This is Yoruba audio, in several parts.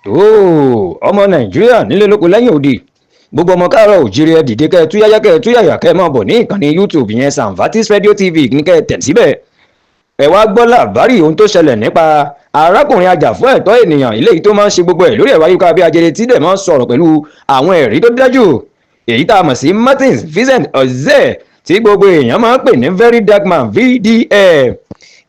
Tóò, ọmọ Nàìjíríà nílé lóko lẹ́yìn odi, gbogbo ọmọ káàárọ̀ òjíire, ẹ dìde, kẹ́ ẹ túyáyá, kẹ́ ẹ túyàyà, kẹ́ ẹ máa bọ̀ ní ìkànnì YouTube yẹn, Samvatis Radio TV ní kẹ́ ẹ tẹ̀ síbẹ̀. Ẹ wá gbọ́ làbárì ohun tó ṣẹlẹ̀ nípa arákùnrin ajàfún ẹ̀tọ́ ènìyàn eléyìí tó máa ń ṣe gbogbo ẹ̀ lórí ẹ̀rọ ayélujára bí ajere, tí dẹ̀ máa ń sọ̀rọ̀ pẹ̀lú àwọn ẹ̀rí tó dájú, èyí tá a mọ̀ sí Martins Vincent Ozehe, tí gbogbo èèyàn máa ń pè ní Very Dark Man, VDM.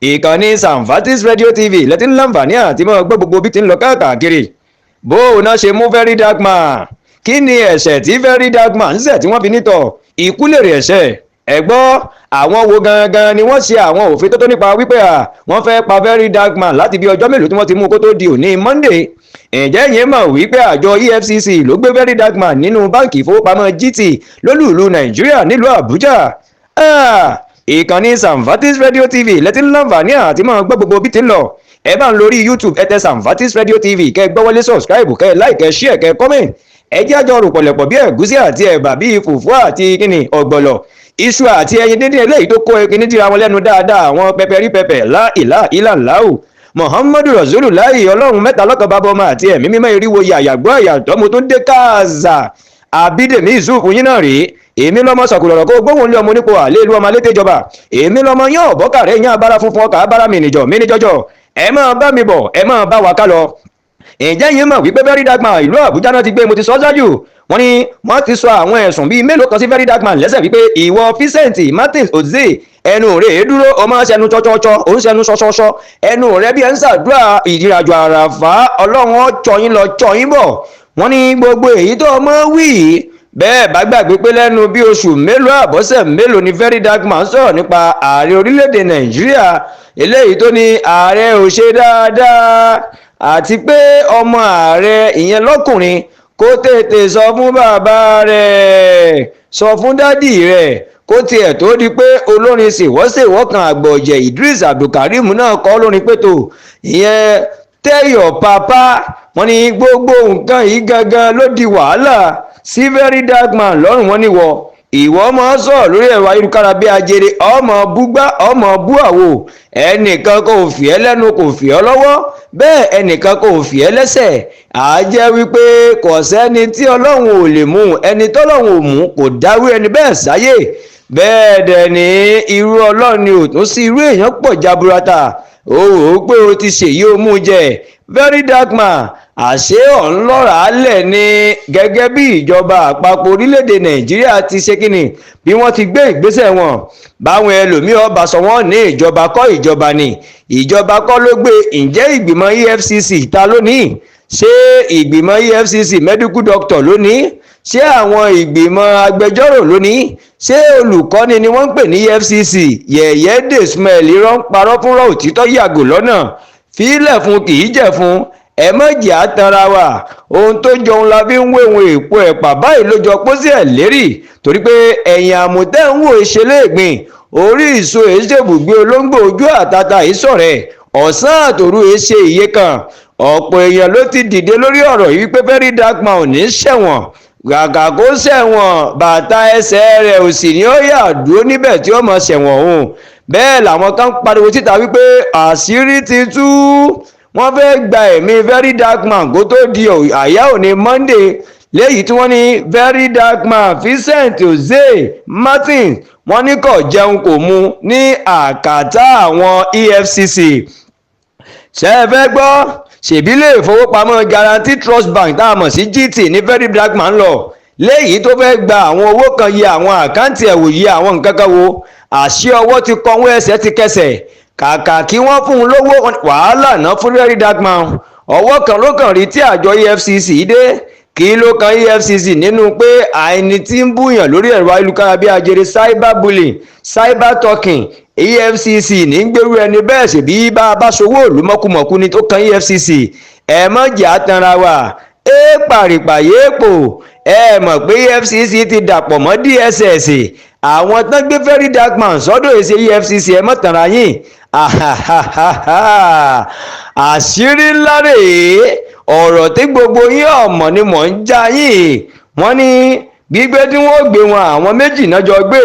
Ìkànnì Samvatis Radio TV lẹ́tí láǹfààní àti máa gbọ́ gbogbo bí ti ń lọ káàkiri. Bó o náà ṣe mú Very Dark Man, kí ni ẹ̀ṣẹ̀ tí Very Dark Man ń ṣẹ̀ tí wọ́n fi nítọ̀ ikú lèrè ẹ̀ṣẹ̀? Ẹ gbọ́, àwọn wo gangan ni wọ́n ṣe àwọn òfin tó tó nípa wípé à wọ́n fẹ́ pa Very Dark Man láti bí ọjọ́ mélòó tí wọ́n ti mú kó tó di òní Monday? Ǹjẹ́ yẹn mọ̀ wípé àjọ EFCC ló gbé Very Dark Man nínú báǹkì ìfowópamọ́ GT lólùlù Nàìjíríà nílùú Àbújá? Ìkànnì Samvatis Radio TV lẹ́tí láǹfààní àti máa gbọ́ gbogbo bí ti ń lọ. Ẹ bá ń lórí YouTube, ẹ tẹ Samvatis Radio TV, kẹ́ ẹ gbọ́wọ́lé subscribe, kẹ́ ẹ like, kẹ́ ẹ share, kẹ́ ẹ comment. Ẹ jẹ́ àjọ rò pọ̀lẹ̀pọ̀ bí ẹ̀gúsí àti ẹ̀bà, bíi fùfú àti kíni, ọ̀gbọ̀lọ̀, iṣu àti ẹyin díndín eléyìí tó kó kíní díra wọn lẹ́nu dáadáa, àwọn pẹpẹrí pẹpẹ. Lá ìlà ìlà láwù Muhammadu Rasulullahi, Ọlọ́run mẹ́ta lọ́kàn, bàbá, ọmọ àti ẹ̀mí mímọ́. Eriwo yàyàgbọ́ àyàtọ̀, mo tún dé káàzà. Àbídèmí Yusuf yín náà rèé. Èmi lọmọ sàkùrọ̀rọ̀ kó gbóhùn lé ọmọ onípo àlẹ́ ìlú ọmọ alétèjọba. Èmi lọmọ yán ọ̀bọ́kàrẹ́ yán abára funfun ọkà abára mìnìjọ mìnìjọjọ. Ẹ máa bá mi bọ̀, ẹ máa bá wa ká lọ. Ǹjẹ́ yín mọ̀ wípé Very Dark Man, ìlú Àbújá náà ti gbé? Mo ti sọ ṣáájú, wọ́n ní wọ́n ti sọ àwọn ẹ̀sùn bíi mélòó kan sí Very Dark Man lẹ́sẹ̀ wípé ìwọ Vincent Martins Ozehe, ẹnu rẹ̀ dúró, ọmọ ṣẹnu tsọ́tsọ́tsọ́, òun ṣẹnu ṣọṣọṣọ, ẹnu rẹ̀ bí ẹ ń ṣàdúrà ìrìnàjò àràfà, Ọlọ́run ó tọ́ yín lọ, tọ́ yín bọ̀. Wọ́n ní gbogbo èyí tó ọmọ wí bẹ́ẹ̀ bá gbàgbé pé lẹ́nu bí oṣù mélòó, àbọ̀sẹ̀ mélòó ni Very Dark Man sọ̀rọ̀ nípa ààrẹ orílẹ̀-èdè Nàìjíríà, eléyìí tó ní ààrẹ ò ṣe dáadáa, àti pé ọmọ ààrẹ ìyẹn lọ́kùnrin kó tètè sọ fún bàbá rẹ̀, sọ fún daddy rẹ̀, kó tiẹ̀ tó di pé olórin ṣèwọ́ṣèwọ́ kan, àgbọ̀jẹ̀ Idris Abdulkareem náà kọ́ lórin pẹ̀tọ́ ìyẹn "Tell your papa". Wọ́n ní gbogbo nǹkan yìí gangan ló di wàhálà sí Very Dark Man lọ́rùn. Wọ́n ní wọ ìwọ ọmọ sọ̀rọ̀ lórí ẹ̀rọ ayélujára bí ajere, ọmọ búgbá, ọmọ bú àwò, ẹnìkan kò fi ẹ́ lẹ́nu, kò fi ọ́ lọ́wọ́, bẹ́ẹ̀ ẹnìkan kò fi ẹ́ lẹ́sẹ̀. Á jẹ́ wípé kò sẹ́ni tí Ọlọ́run ò lè mú. Ẹni tọ́lọ́run ò mú, kò dáwé ẹni bẹ́ẹ̀ sáyé. Bẹ́ẹ̀ dẹ̀ ní irú Ọlọ́run ni ò tún sí, irú èèyàn pọ̀ jaburata. Ó wò ó pé o ti ṣèyí, o mú jẹ. Very Dark Man, àṣé ọ̀nlọ́ra alẹ̀ ni. Gẹ́gẹ́ bí ìjọba àpapọ̀ orílẹ̀-èdè Nàìjíríà ti ṣe kíni, bí wọ́n ti gbé ìgbésẹ̀ wọn, báwọn ẹlòmíì ọba sọ, wọ́n ní ìjọba kọ́, ìjọba ni, ìjọba kọ́ ló gbé. Ǹjẹ́ ìgbìmọ̀ EFCC ta lónìí? Ṣé ìgbìmọ̀ EFCC medical doctor lónìí? Ṣé àwọn ìgbìmọ̀ agbẹjọ́rò lónìí? Ṣé olùkọ́ni ni wọ́n ń pè ní EFCC? Yẹ̀yẹ́ dè smell, irọ́ ń parọ́ fúnrọ́, òtítọ́ yàgò lọ́nà, fílẹ̀ fún kì í jẹ̀ fún. Ẹ má jẹ́ àtàrà wa. Ohun tó jọun la fi ń wéwọn, èèpo ẹ̀pà báyìí ló jọ pósí ẹ̀ lérì, torí pé ẹ̀yìn àmọ̀tẹ́ ń wò ṣe léègbìn, orí ìṣó èṣèbùgbé olóńgbò, ojú àtàtà ìsọ̀rẹ̀, ọ̀sán àtòru èṣe iye kan. Ọ̀pọ̀ èèyàn ló ti dìde lórí ọ̀rọ̀ yìí pé Very Dark Man ò ní ṣẹ̀wọ̀n. Gàgà kó ṣẹ̀wọ̀n, bàtà ẹsẹ̀ rẹ̀ ò sì ní ó yà dúró níbẹ̀ tí ó mọ̀ ṣẹ̀wọ̀n òun. Bẹ́ẹ̀ làwọn kan pariwo síta wípé àṣírí ti tú, wọ́n fẹ́ gba ẹ̀mí Very Dark Man kó tó di àyà òní Monday, léyìí tí wọ́n ní Very Dark Man Vincent Ozehe Martin, wọ́n ní kò jẹun, kò mu ní àkàtà àwọn EFCC. Ṣé ẹ fẹ́ gbọ́? Ṣèbí lè fowópamọ́ Guaranty Trust Bank tá a mọ̀ sí GT ní Very Dark Man lọ, léyìí tó fẹ́ gba àwọn owó kan, yẹ àwọn àkáǹtì ẹ̀ wò, yẹ àwọn nǹkan kan wò. Àṣé ọwọ́ ti kọ́wọ́, ẹsẹ̀ ti kẹsẹ̀. Kàkà kí wọ́n fún un lówó, wàhálà náà fún Very Dark Man. Ọwọ́ kan ló kàn rí tí àjọ EFCC dé. Kí ló kan EFCC nínú pé àìní tí ń búyàn lórí ẹ̀rọ ayélujára bí ajere, cyber bullying, cyber talking? EFCC ní gbèrú ẹni bẹ́ẹ̀. Ṣèbí bá a bá ṣòwò ìlú mọ̀kùmọ̀kù ni tó kan EFCC. Ẹ mọ̀ jẹ́ àtànra wa, ẹ pàrìpàyé pò. Ẹ mọ̀ pé EFCC ti dàpọ̀ mọ́ DSS. Àwọn tán gbé Very Dark Man sọ́dọ̀ èsè EFCC. Ẹ mọ̀ tànra yín, àṣírí ńlá rèé. Ọ̀rọ̀ tí gbogbo yín ọ̀mọ̀ ni mò ń já yín. Wọ́n ní gbígbé tí wọ́n gbé wọn, àwọn méjì náà jọ gbé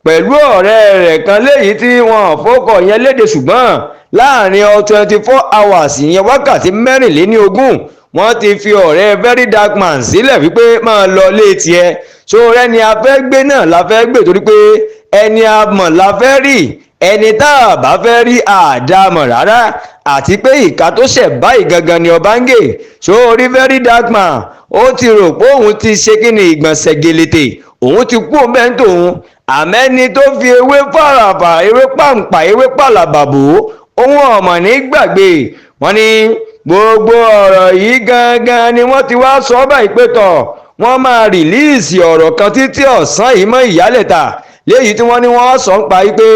pẹ̀lú ọ̀rẹ́ rẹ̀ kan léyìí tí wọ́n fọ́kọ̀ yẹn léde, ṣùgbọ́n láàrin 24 hours, ìyẹn wákàtí 24, Wọ́n ti fi ọ̀rẹ́ Very Dark Man sílẹ̀ wípé máa lọ lé tiẹ̀. So ẹni a fẹ́ gbé náà la fẹ́ gbé, torí pé ẹni a mọ̀ la fẹ́ rí, ẹni tá a bá fẹ́ rí àdámọ̀ rárá, àti pé ìka tó ṣẹ̀ báyìí gangan ni ọba ń gè. So orí Very Dark Man, ó ti rò pé òun ti ṣe kí ni, ìgbọ̀nsẹ̀ gèlètè, òun ti kú òun bẹ́ẹ̀ ń tòun. Àmẹ́ni tó fi ewé fàràfà, ewé pàǹpà, ewé pàlàbàbò, òun ọ̀mọ̀ ní gbàgbé. Wọ́n ní gbogbo ọ̀rọ̀ yìí gangan ni wọ́n ti wá sọ báyìí pé tọ̀, wọ́n máa release ọ̀rọ̀ kan títí ọ̀sán yìí mọ́ ìyálẹ̀ta, léyìí tí wọ́n ní wọ́n sọ ń pa wípé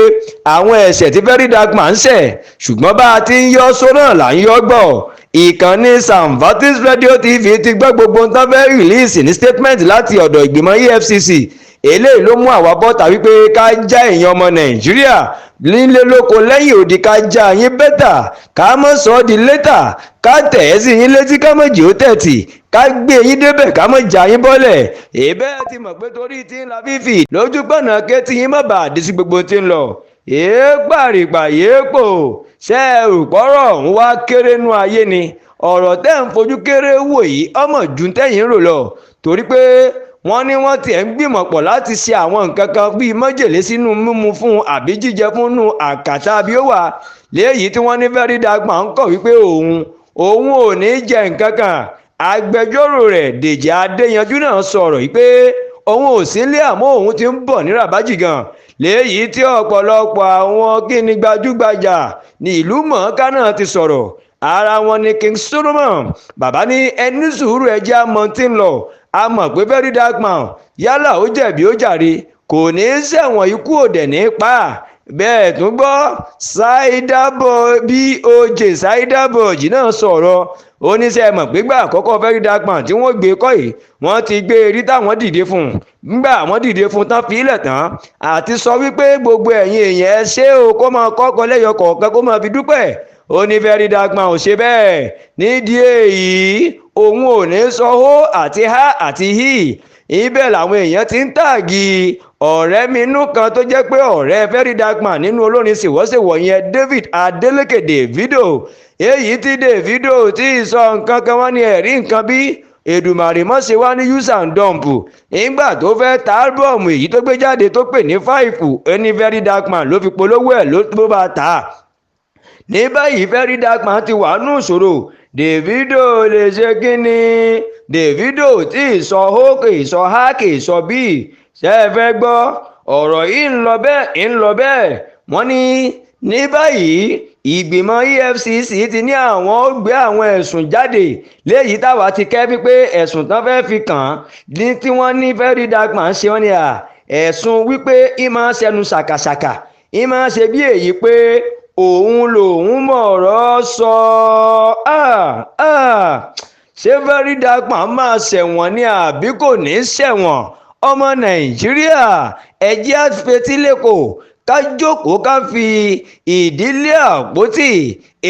àwọn ẹ̀ṣẹ̀ tí Very Dark Man ń ṣẹ̀. Ṣùgbọ́n bá a ti ń yọ sóná là ń yọ gbọ́. Ìkànnì Samvatis Radio TV ti gbọ́ gbogbo nǹkan fẹ́ release ní statement láti ọ̀dọ̀ ìgbìmọ̀ EFCC. Eléyìí ló mú àwa bọ́ta wípé ká já èèyàn ọmọ Nàìjíríà nílé lóko lẹ́yìn òdì, ká já yín better, ká mọ̀ sọ ọ́ di later, ká tẹ̀ ẹ́ sí yín létí, ká mọ̀ jì ó tẹ̀tì, ká gbé yín débẹ̀, ká mọ̀ já yín bọ́lẹ̀. Ìbẹ́ ti mọ̀ pé torí tí ń la fífì lójú pọ̀nà ké tí yín má bàa dé sí gbogbo tí ń lọ. Èépàrìpà yéèpò ṣé ẹ rò pọ́rọ̀ ọ̀hún wá kéré nú ayé ni? Ọ̀rọ̀ tẹ́ ń fojú kéré wò yìí, ọmọ ju tẹ́yìn rò lọ, torí pé wọ́n ní wọ́n tiẹ̀ ń gbìmọ̀ pọ̀ láti ṣe àwọn nǹkan kan bíi májèlé sínú mímu fún àbí jíjẹ fúnnu àkàtà bí ó wà léyìí tí wọ́n ní Very Dark Man ń kọ̀ wípé òun ò ní jẹ nǹkan kan. Agbẹjọ́rò rẹ̀, Dèjì Adéyanjú náà, sọ̀rọ̀ wípé òun ò sí ilé, àmọ́ òun ti ń bọ̀ ní rabaji gan, léyìí tí ọ̀pọ̀lọpọ̀ àwọn kíni gbajúgbajà ní ìlú mọ̀ọ́ká náà ti sọ̀rọ̀. Ara wọn ni King Solomon. Bàbá ní ẹni sùúrù, ẹjẹ́ àmọ́ tí ń lọ. A mọ̀ pé Very Dark Man, yálà ó jẹ̀bi ó jàre, kò ní í ṣẹ̀wọ̀n, ikú òdẹ̀ ní pa bẹ́ẹ̀. Tún gbọ́ Saidabo boj, Saidaboj náà sọ̀rọ̀. Oníṣẹ́ mọ̀ pé gbà àkọ́kọ́ Very Dark Man tí wọ́n gbé kọ́ yìí, wọ́n ti gbé erí táwọn dìde fún un. Ńgbà wọ́n dìde fún un tán, fi ilẹ̀ tán àti sọ wípé gbogbo ẹ̀yin èèyàn, ẹ ṣé o, kó máa kọ́kọ́ lẹ́yọ kọ̀ọ̀kan, kó máa fi dúpẹ́. Ó ní Very Dark Man ò ṣe bẹ́ẹ̀. Nídìí èyí, òun ò ní sọ hó àti há àti hí. Ibẹ̀ làwọn èèyàn ti ń tag ọ̀rẹ́ mi inú kan tó jẹ́ pé ọ̀rẹ́ Very Dark Man nínú olórin ṣèwọ́ṣèwọ̀ yẹn, David Adeleke Davido. Èyí tí Davido tí ì sọ nǹkan kan, wọ́n ní ẹ̀rí nǹkan bí Èdùmàrè mọ́ ṣe wá ní use and dump. Nígbà tó fẹ́ ta album èyí tó gbé jáde tó pè ní Five, ẹni Very Dark Man ló fi polówó ẹ̀ ló bá tà á. Ní báyìí, Very Dark Man ti wà nù ìṣòro. Davido lè ṣe kínní? Davido tí ì sọ hó, kì í sọ há, kì í sọ bí. Ṣé ẹ fẹ́ gbọ́? Ọ̀rọ̀ yìí ń lọ bẹ́ẹ̀, ń lọ bẹ́ẹ̀. Wọ́n ní ní báyìí, ìgbìmọ̀ EFCC ti ní àwọn ó gbé àwọn ẹ̀sùn jáde, léyìí táwa ti kẹ́ wípé ẹ̀sùn tán fẹ́ẹ́ fi kàn án ní tí wọ́n ní Very Dark Man ṣe. Wọ́n ní à ẹ̀sùn wípé ìmọ̀ ṣẹnu ṣàkàṣàkà, ìmọ̀ ṣe bí èyí pé òun lòun mọ̀ ọ̀rọ̀ sọ. Ṣé Very Dark Man máa ṣẹ̀wọ̀n ni àbí kò ní ṣẹ̀wọ̀n? Ọmọ Nàìjíríà, ẹ jẹ́ á fetílẹ́kọ̀ọ́, ká jókòó, ká fi ìdílé àpótí.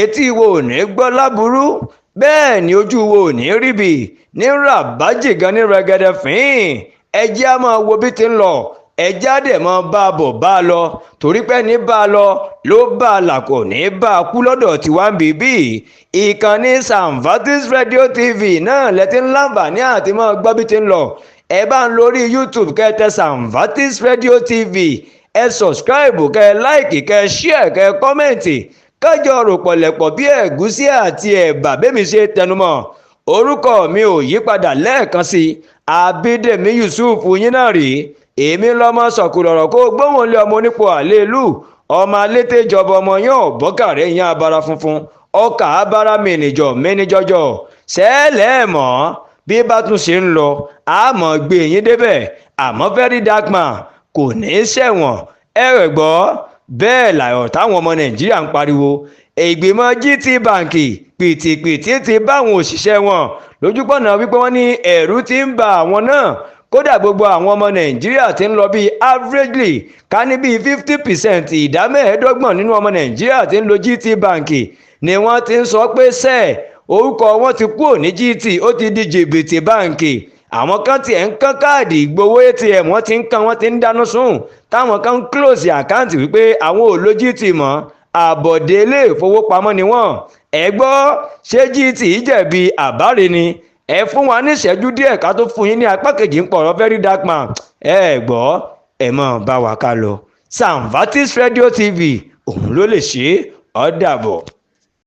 Etí wo ò ní gbọ́ láburú, bẹ́ẹ̀ ni ojú wo ò ní ríbi ní ràbájì gan ní rẹ̀gẹ̀dẹ̀ fín. Ẹ jẹ́ á máa wo bí ti ń lọ, ẹ jẹ́ á dẹ̀ máa bá a bọ̀, bá a lọ, torí pé ní bá a lọ ló bá a là, kò ní bá a kú lọ́dọ̀ tiwa ń bíbí. Ìkànnì Samvatis Radio TV náà lẹ́tí ń láǹfààní àti máa gbọ́ bí ti ń lọ. Ẹ bá ń lórí YouTube, kẹ́ tẹ Samvatis Radio TV, ẹ subscribe, kẹ́ like, kẹ́ share, kẹ́ comment, kájọ rò pọ̀lẹ̀pọ̀ bí ẹ̀gúsí àti ẹ̀bà. Bẹ́mi ṣe tẹnumọ́, orúkọ mi ò yí padà. Lẹ́ẹ̀kan sí, Abídèmí Yusuf yín náà rí. Èmi lọ́mọ sọ̀kùlọ̀rọ̀ kó gbóhùn lé ọmọ onípò àlélù, ọmọ alétéjọba, ọmọ yẹn ọ̀bọ́kàrẹ́ yẹn, abara funfun, ọkà abara mìnìjọ mìnìjọjọ sẹ́ẹ̀lẹ̀ mọ́. Bí bá tún ṣe ń lọ, àmọ́ gbé yín débẹ̀. Àmọ́ Very Dark Man kò ní í ṣẹ̀wọ̀n, ẹ rẹ̀ gbọ́ bẹ́ẹ̀ làyọ̀ táwọn ọmọ Nàìjíríà ń pariwo. Ìgbìmọ̀ GT Bank pìtìpìtì ti báwọn òṣìṣẹ́ wọn lójúpọ̀nà wípé wọ́n ní ẹ̀rù ti ń ba àwọn náà. Kódà, gbogbo àwọn ọmọ Nàìjíríà ti ń lọ bíi averagely, ká ní bíi 50%, ìdá 25 nínú ọmọ Nàìjíríà ti ń lo GT Bank ni wọ́n ti ń sọ pé sẹ́ẹ̀ orúkọ wọn ti kúrò ní GT, ó ti di jìbìtì báǹkì. Àwọn kan tiẹ̀ ń kán káàdì ìgbowó ATM, wọ́n ti ń kán, wọ́n ti ń dáná sùn, táwọn kan ń close account wípé àwọn ò lo GT mọ́. Àbọ̀dé ilé ìfowópamọ́ ni wọ́n. Ẹ gbọ́, ṣé GT jẹ̀bi àbáre ni? Ẹ fún wa ní ìṣẹ́jú díẹ̀ ká tó fún yín ní apá kejì ń pọ̀rọ̀ Very Dark Man. Ẹ gbọ́, ẹ mọ̀ bá wa ká lọ. Samvatis Radio TV, òun ló lè ṣe é. Ó dàbọ̀.